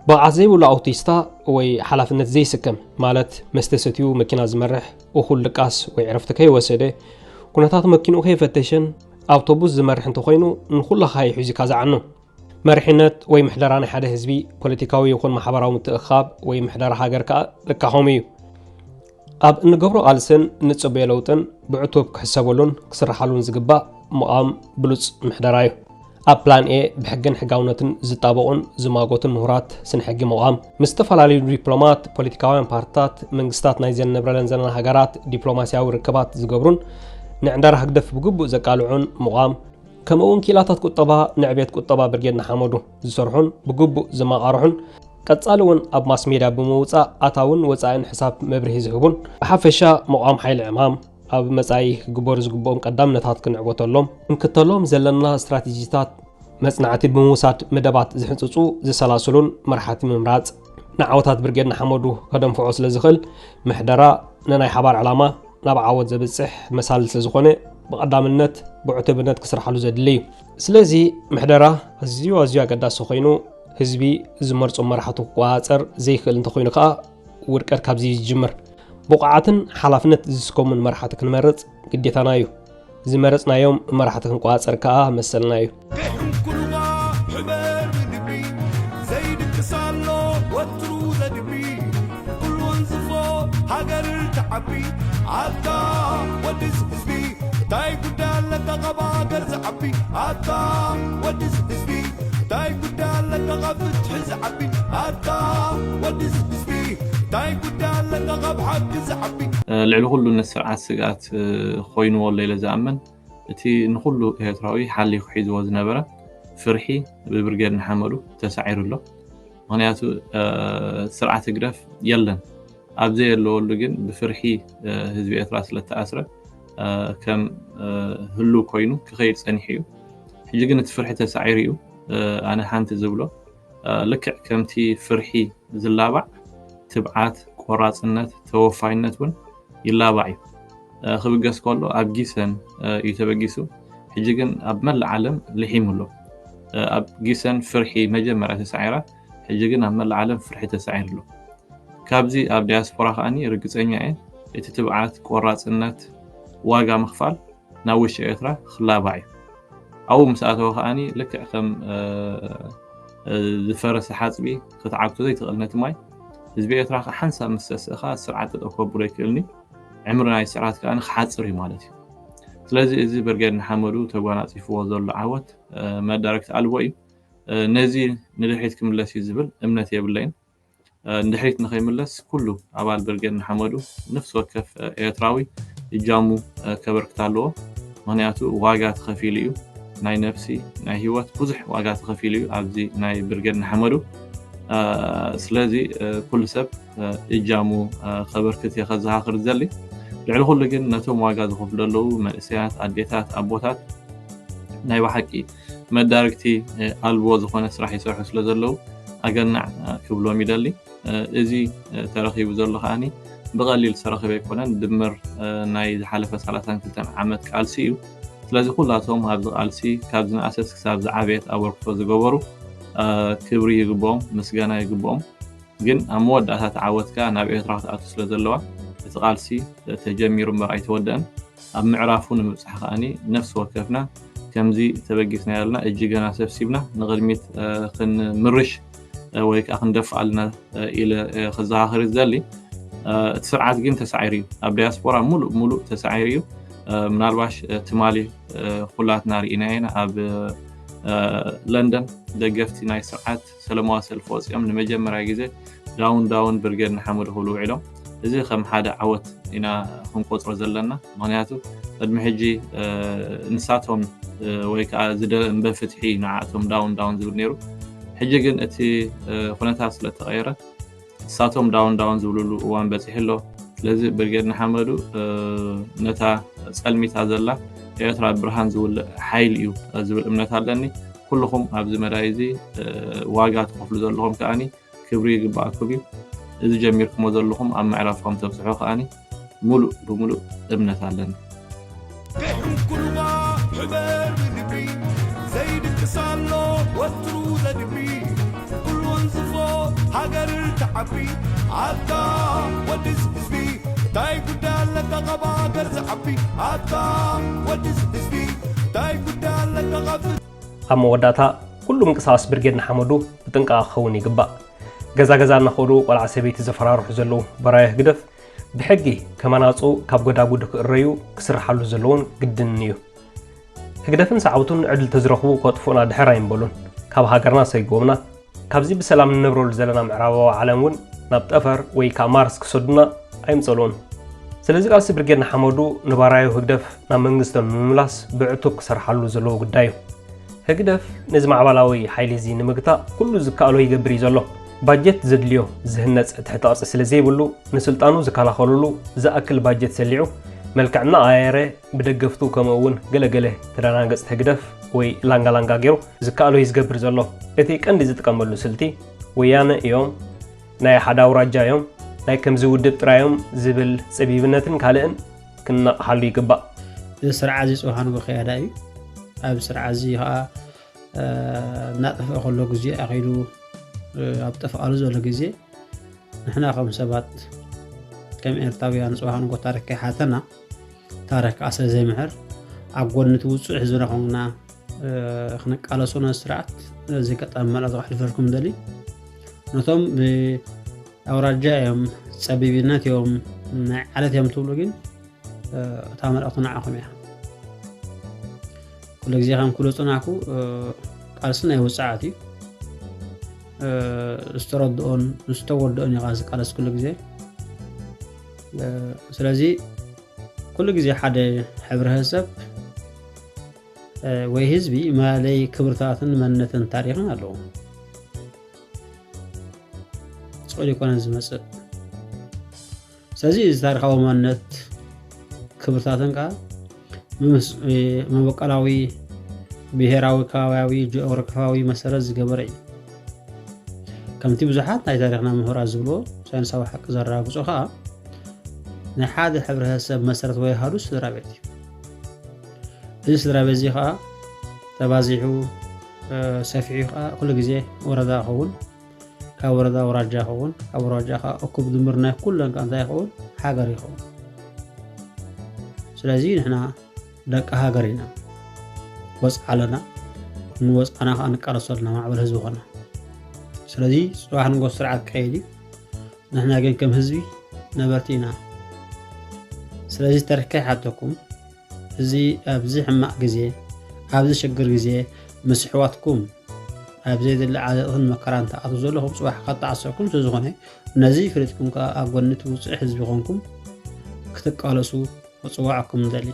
ብቕዓት ዘይብሉ ኣውቲስታ ወይ ሓላፍነት ዘይስከም፣ ማለት መስተ ሰትዩ መኪና ዝመርሕ፣ እኹል ድቃስ ወይ ዕረፍቲ ከይወሰደ፣ ኩነታት መኪንኡ ከይፈተሸን ኣውቶቡስ ዝመርሕ እንተኾይኑ ንኹሉ ካሂ ሒዙ ይካዛዓኑ። መሪሕነት ወይ ምሕደራ ናይ ሓደ ህዝቢ ፖለቲካዊ ይኹን ማሕበራዊ ምትእኽኻብ ወይ ምሕደራ ሃገር ከኣ ልካኾም እዩ። ኣብ እንገብሮ ቃልስን እንጽበዮ ለውጥን ብዕቱብ ክሕሰበሉን ክስርሓሉን ዝግባእ ምቓም ብሉጽ ምሕደራ እዩ። ኣብ ፕላን ኤ ብሕግን ሕጋውነትን ዝጣበቑን ዝማጎቱን ምሁራት ስነ ሕጊ ምቓም፣ ምስ ዝተፈላለዩ ዲፕሎማት፣ ፖለቲካውያን ፓርትታት፣ መንግስታት ናይ ዘንነብረለን ዘለና ሃገራት ዲፕሎማስያዊ ርክባት ዝገብሩን ንዕንደራ ህግደፍ ብግቡእ ዘቃልዑን ምቓም፣ ከምኡ እውን ክኢላታት ቁጠባ ንዕቤት ቁጠባ ብርጌድ ንሓመዱ ዝሰርሑን ብግቡእ ዝመቓርሑን ቀጻሊ እውን ኣብ ማስ ሜድያ ብምውጻእ ኣታውን ወጻእን ሕሳብ መብርሂ ዝህቡን ብሓፈሻ ምቓም ሓይሊ ዕማም ኣብ መጻኢ ክግበሩ ዝግብኦም ቀዳምነታት ክንዕወተሎም ክንክተሎም ዘለና ስትራቴጂታት መጽናዕቲ ብምውሳድ መደባት ዝሕንጽጹ ዝሰላስሉን መርሓቲ ምምራጽ ንዓወታት ብርጌድ ንሓመዱ ከደንፍዖ ስለ ዝኽእል ምሕደራ ንናይ ሓባር ዕላማ ናብ ዓወት ዘብጽሕ መሳልል ስለ ዝኾነ ብቐዳምነት ብዕቱብነት ክስርሓሉ ዘድሊ እዩ። ስለዚ ምሕደራ ኣዝዩ ኣዝዩ ኣገዳሲ ኮይኑ ህዝቢ ዝመርጾ መራሕቱ ክቆጻጸር ዘይክእል እንተኾይኑ ከኣ ውድቀት ካብዚ እዩ ዝጅምር። ብቑዓትን ሓላፍነት ዝስከሙን መራሕቲ ክንመርጽ ግዴታና እዩ። ዝመረጽናዮም መራሕቲ ክንቆጻጸር ከኣ መሰልና እዩ። ሕበር ብግቢ ዘይድቅስ ኣሎ ወትሩ ዘድቢ ኩሉ ወንዝፎ ሃገር ትዓቢ ኣታ ወድስ ህዝቢ እንታይ ጉዳይ ኣለካ ካብ ሃገር ዝዓቢ ኣታ ወድስ ህዝቢ እንታይ ጉዳይ ኣለካ ካብ ፍትሒ ዝዓቢ ኣታ ወድስ ህዝቢ እንታይ ጉዳይ ኣለካ ካብ ሓቂ ዝዓቢ ልዕሊ ኩሉ ንስርዓት ስግኣት ኮይንዎ ኣሎ ኢለ ዝኣምን እቲ ንኹሉ ኤርትራዊ ሓሊኹ ሒዝዎ ዝነበረ ፍርሒ ብብርጌድ ንሓመዱ ተሳዒሩ ኣሎ። ምኽንያቱ ስርዓት ህግደፍ የለን ኣብ ዘየለወሉ ግን ብፍርሒ ህዝቢ ኤርትራ ስለተኣስረ ከም ህሉ ኮይኑ ክኸይድ ጸኒሑ እዩ። ሕጂ ግን እቲ ፍርሒ ተሳዒሩ እዩ። ኣነ ሓንቲ ዝብሎ ልክዕ ከምቲ ፍርሒ ዝላባዕ ትብዓት፣ ቆራጽነት፣ ተወፋይነት እውን ይላባዕ እዩ። ክብገስ ከሎ ኣብ ጊሰን እዩ ተበጊሱ፣ ሕጂ ግን ኣብ መላእ ዓለም ልሒሙ ኣሎ። ኣብ ጊሰን ፍርሒ መጀመርያ ተሳዒራ፣ ሕጂ ግን ኣብ መላእ ዓለም ፍርሒ ተሳዒሩ ኣሎ። ካብዚ ኣብ ዲያስፖራ ከኣ ርግጸኛ እየ እቲ ትብዓት፣ ቆራጽነት ዋጋ ምኽፋል ናብ ውሽጢ ኤርትራ ክላባዕ እዩ። ኣብኡ ምስ ኣተወ ከኣ ልክዕ ከም ዝፈረሰ ሓጽቢ ክትዓግቶ ዘይትኽእል ነቲ ማይ ህዝቢ ኤርትራ ከኣ ሓንሳብ ምስ ሰስእኻ ስርዓት ጠጠው ከብሎ ኣይክእልን እዩ። ዕምሪ ናይ ስርዓት ከኣ ክሓጽር እዩ ማለት እዩ። ስለዚ እዚ ብርጌድ ንሓመዱ ተጓናጺፍዎ ዘሎ ዓወት መዳርግቲ ኣልቦ እዩ። ነዚ ንድሕሪት ክምለስ እዩ ዝብል እምነት የብለይን። ንድሕሪት ንኸይምለስ ኩሉ ኣባል ብርጌድ ንሓመዱ፣ ነፍሲ ወከፍ ኤርትራዊ እጃሙ ከበርክት ኣለዎ። ምኽንያቱ ዋጋ ተኸፊሉ እዩ፣ ናይ ነፍሲ፣ ናይ ህይወት ብዙሕ ዋጋ ተኸፊሉ እዩ ኣብዚ ናይ ብርጌድ ንሓመዱ። ስለዚ ኩሉ ሰብ እጃሙ ከበርክት እየ ከዘኻኽር ዝደሊ። ልዕሊ ኩሉ ግን ነቶም ዋጋ ዝኸፍሉ ዘለዉ መንእሰያት፣ ኣዴታት፣ ኣቦታት ናይ ብሓቂ መዳርግቲ ኣልቦ ዝኾነ ስራሕ ይሰርሑ ስለ ዘለዉ ኣገናዕ ክብሎም ይደሊ። እዚ ተረኺቡ ዘሎ ከዓኒ ብቐሊል ዝተረኸበ ኣይኮነን። ድምር ናይ ዝሓለፈ ሰላሳን ክልተን ዓመት ቃልሲ እዩ። ስለዚ ኩላቶም ኣብዚ ቃልሲ ካብ ዝነኣሰስ ክሳብ ዝዓበየት ኣበርክቶ ዝገበሩ ክብሪ ይግብኦም፣ ምስጋና ይግብኦም። ግን ኣብ መወዳእታ እቲ ዓወት ከኣ ናብ ኤርትራ ክትኣቱ ስለ ዘለዋ እቲ ቃልሲ ተጀሚሩ እምበር ኣይተወደአን። ኣብ ምዕራፉ ንምብጻሕ ከኣኒ ነፍሲ ወከፍና ከምዚ ተበጊስና ያልና እጅገና ሰብሲብና ንቕድሚት ክንምርሽ ወይ ከዓ ክንደፍእ ኣለና ኢለ ክዘኻኽር ዝደሊ። እቲ ስርዓት ግን ተሳዒሩ እዩ። ኣብ ዲያስፖራ ሙሉእ ሙሉእ ተሳዒሩ እዩ። ምናልባሽ ትማሊ ኩላትና ርኢና ኢና። ኣብ ለንደን ደገፍቲ ናይ ስርዓት ሰለማዊ ሰልፊ ወፂኦም ንመጀመርያ ግዜ ዳውን ዳውን ብርጌድ ንሓመዱ ክብሉ ውዒሎም። እዚ ከም ሓደ ዓወት ኢና ክንቆፅሮ ዘለና። ምኽንያቱ ቅድሚ ሕጂ ንሳቶም ወይ ከዓ ዝደንበ ፍትሒ ንዓእቶም ዳውን ዳውን ዝብል ነይሩ። ሕጂ ግን እቲ ኩነታት ስለተቐየረ ንሳቶም ዳውን ዳውን ዝብልሉ እዋን በፂሑ ኣሎ። ስለዚ ብርጌድ ንሓመዱ ነታ ፀልሚታ ዘላ ኤርትራ ብርሃን ዝውልእ ሓይሊ እዩ ዝብል እምነት ኣለኒ። ኩልኹም ኣብዚ መዳይ እዚ ዋጋ ትኸፍሉ ዘለኹም ከዓኒ ክብሪ ይግባኣኩም እዩ። እዚ ጀሚርኩሞ ዘለኹም ኣብ ምዕራፍኩም ተብፅሑ ከዓኒ ሙሉእ ብሙሉእ እምነት ኣለኒ። ዘይሕንኩልዋ ሕበር ብልቢ ዘይድቅስ ኣሎ ወትሩ ዘድቢ ኩሉ ወንዝፎ ሃገር ትዓቢ ኣታ ወድስ ህዝቢ እንታይ ጉዳይ ኣለካ ካብ ሃገር ዝዓቢ ኣታ ወድስ ህዝቢ እንታይ ጉዳይ ኣለካ ካብ ኣብ መወዳእታ ኩሉ ምንቅስቓስ ብርጌድ ንሓመዱ ብጥንቃቐ ክኸውን ይግባእ። ገዛ ገዛ እናኸዱ ቆልዓ ሰበይቲ ዘፈራርሑ ዘለዉ በራዩ ህግደፍ ብሕጊ ከም ኣናፁ ካብ ጎዳጉዲ ክእረዩ ክስርሓሉ ዘለዎን ግድን እዩ። ህግደፍን ሰዓብቱን ዕድል ተዝረኽቡ ከጥፍኡና ድሕር ኣይምበሉን። ካብ ሃገርና ሰይጎምና። ካብዚ ብሰላም ንነብረሉ ዘለና ምዕራባዊ ዓለም እውን ናብ ጠፈር ወይ ከዓ ማርስ ክሰዱና ኣይምፀልኡን። ስለዚ ቃልሲ ብርጌድ ንሓመዱ ንባራዩ ህግደፍ ናብ መንግስቶም ንምምላስ ብዕቱብ ክሰርሓሉ ዘለዎ ጉዳይ እዩ። ህግደፍ ነዚ ማዕባላዊ ሓይሊ እዚ ንምግታእ ኩሉ ዝከኣሎ ይገብር እዩ ዘሎ። ባጀት ዘድልዮ ዝህነፅ ትሕተ ቅርፂ ስለ ዘይብሉ ንስልጣኑ ዝከላኸሉሉ ዝኣክል ባጀት ሰሊዑ መልክዕ እናቐያየረ ብደገፍቱ ከምኡ እውን ገለገለ ተደናገፅቲ ህግደፍ ወይ ላንጋላንጋ ገይሩ ዝከኣሎ እዩ ዝገብር ዘሎ። እቲ ቀንዲ ዝጥቀመሉ ስልቲ ወያነ እዮም፣ ናይ ሓደ ኣውራጃ እዮም፣ ናይ ከምዚ ውድብ ጥራይ እዮም ዝብል ፀቢብነትን ካልእን ክነቕሓሉ ይግባእ። እዚ ስርዓት እዚ ፅባሕ ንግሆ ክያዳ እዩ። ኣብ ስርዓት እዚ ከዓ እናጠፍአ ከሎ ግዜ ኣኺሉ ኣብ ጠፍኣሉ ዘሎ ግዜ ንሕና ከም ሰባት ከም ኤርትራውያን ፅባሕ ንግሆ ታሪክ ከይሓተና ታሪክ ከዓ ስለ ዘይምሕር ኣብ ጎኒ እቲ ውፁዕ ህዝብና ኮንና ክንቃለሶ ነቲ ስርዓት እዚ ኣጋጣሚ መልእኽቲ ከሕልፈልኩም ደሊ ነቶም ኣውራጃ እዮም ፀቢብነት እዮም ናይ ዓለት እዮም ትብሉ ግን እታ መልእኽቲ ንዓኹም እያ ኩሉ ግዜ ከም ኩሉ ፅናኩ ቃልሲ ናይ ውፅዓት እዩ ዝተረድኦን ዝተወደኦን እዩ ዝቃለስ ኩሉ ግዜ ስለዚ ኩሉ ግዜ ሓደ ሕብረተሰብ ወይ ህዝቢ መለለይ ክብርታትን መንነትን ታሪኽን ኣለዎ ፅቕ ይኮነ ዝመፅእ ስለዚ እዚ ታሪካዊ መንነት ክብርታትን ከዓ መበቀላዊ ብሄራዊ ከባቢያዊ ጂኦግራፊያዊ መሰረት ዝገበረ እዩ ከምቲ ብዙሓት ናይ ታሪክና ምሁራት ዝብልዎ ሳይንሳዊ ሓቂ ዘረጋግፆ ከዓ ናይ ሓደ ሕብረተሰብ መሰረት ወይ ኣሃዱ ስድራ ቤት እዩ እዚ ስድራ ቤት እዚ ከዓ ተባዚሑ ሰፊሑ ከዓ ኩሉ ግዜ ወረዳ ይኸውን ካብ ወረዳ ኣውራጃ ይኸውን ካብ ኣውራጃ ከዓ እኩብ ድምር ናይ ኩለን ከዓ እንታይ ይኸውን ሃገር ይኸውን ስለዚ ንሕና ደቂ ሃገር ኢና ወፅዓ ኣለና ንወፅዓና ከዓ ንቃለሶ ኣለና ማዕበል ህዝቢ ኮና ስለዚ ፅባሕ ንጎ ስርዓት ክኸይድ እዩ ንሕና ግን ከም ህዝቢ ነበርቲ ኢና ስለዚ ተሪክ ከይሓተኩም እዚ ኣብዚ ሕማቕ ግዜ፣ ኣብዚ ሽግር ግዜ ምስ ኣሕዋትኩም ኣብ ዘየድሊ ዓዘቕትን መከራን ትኣትዉ ዘለኹም፣ ጽባሕ ከተዓሰኩም ስለ ዝኾነ፣ ነዚ ፈሊጥኩም ከኣ ኣብ ጎኒ እቲ ውጹዕ ህዝቢ ኮንኩም ክትቃለሱ ክጽውዓኩም ንደሊ።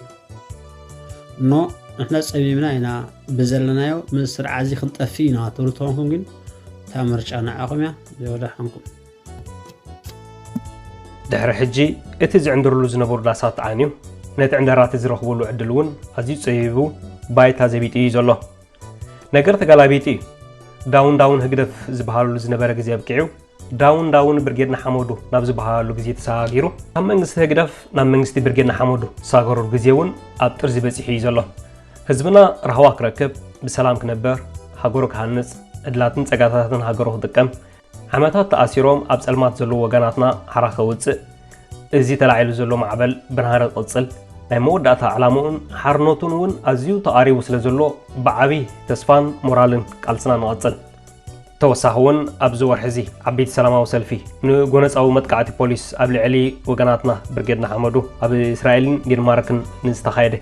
እኖ ንሕና ጸሚምና ኢና፣ ብዘለናዮ ምስ ስርዓት እዚ ክንጠፍእ ኢና ትብሉ ተኾንኩም ግን፣ እታ ምርጫ ንዓኹም እያ፣ ዘይወዳሓንኩም። ድሕሪ ሕጂ እቲ ዝዕንድርሉ ዝነበሩ ዳሳት ተዓንዩ፣ ነቲ ዕንደራ እቲ ዝረኽብሉ ዕድል እውን ኣዝዩ ጸቢቡ፣ ባይታ ዘቢጡ እዩ ዘሎ። ነገር ተገላቢጡ እዩ። ዳውን ዳውን ህግደፍ ዝበሃለሉ ዝነበረ ግዜ ኣብቂዑ፣ ዳውን ዳውን ብርጌድ ንሓመዱ ናብ ዝበሃለሉ ግዜ ተሰጋጊሩ፣ ካብ መንግስቲ ህግደፍ ናብ መንግስቲ ብርጌድ ንሓመዱ ዝሰጋገረሉ ግዜ እውን ኣብ ጥርዚ በጺሑ እዩ ዘሎ። ህዝብና ራህዋ ክረክብ፣ ብሰላም ክነብር፣ ሃገሩ ክሃንጽ፣ ዕድላትን ጸጋታትን ሃገሩ ክጥቀም፣ ዓመታት ተኣሲሮም ኣብ ጸልማት ዘለዉ ወገናትና ሓራ ከውጽእ፣ እዚ ተላዒሉ ዘሎ ማዕበል ብናህሪ ክቕጽል፣ ናይ መወዳእታ ዕላምኡን ሓርነቱን እውን ኣዝዩ ተቓሪቡ ስለ ዘሎ፣ ብዓቢ ተስፋን ሞራልን ቃልስና ንቐጽል። ተወሳኺ እውን ኣብዚ ወርሒ እዚ ዓበይቲ ሰላማዊ ሰልፊ ንጎነጻዊ መጥቃዕቲ ፖሊስ ኣብ ልዕሊ ወገናትና ብርጌድ ንሓመዱ ኣብ እስራኤልን ዴንማርክን ንዝተኻየደ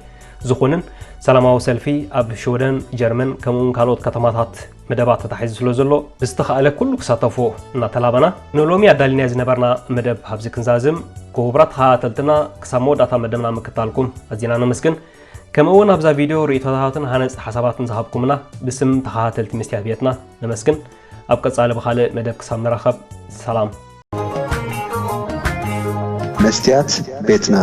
ዝኾንን ሰላማዊ ሰልፊ ኣብ ሽወደን፣ ጀርመን ከምኡ እውን ካልኦት ከተማታት መደባት ተታሒዙ ስለ ዘሎ ብዝተኻእለ ኩሉ ክሳተፎ እናተላበና ንሎሚ ኣዳሊናዮ ዝነበርና መደብ ኣብዚ ክንዛዝም። ክቡራት ተኸታተልትና ክሳብ መወዳእታ መደብና ምክታልኩም ኣዚና ነመስግን። ከምኡ እውን ኣብዛ ቪድዮ ርእይቶታትን ሃነፅቲ ሓሳባትን ዝሃብኩምና ብስም ተኸታተልቲ መስትያት ቤትና ነመስግን። ኣብ ቀፃሊ ብኻልእ መደብ ክሳብ ንራኸብ ሰላም። መስትያት ቤትና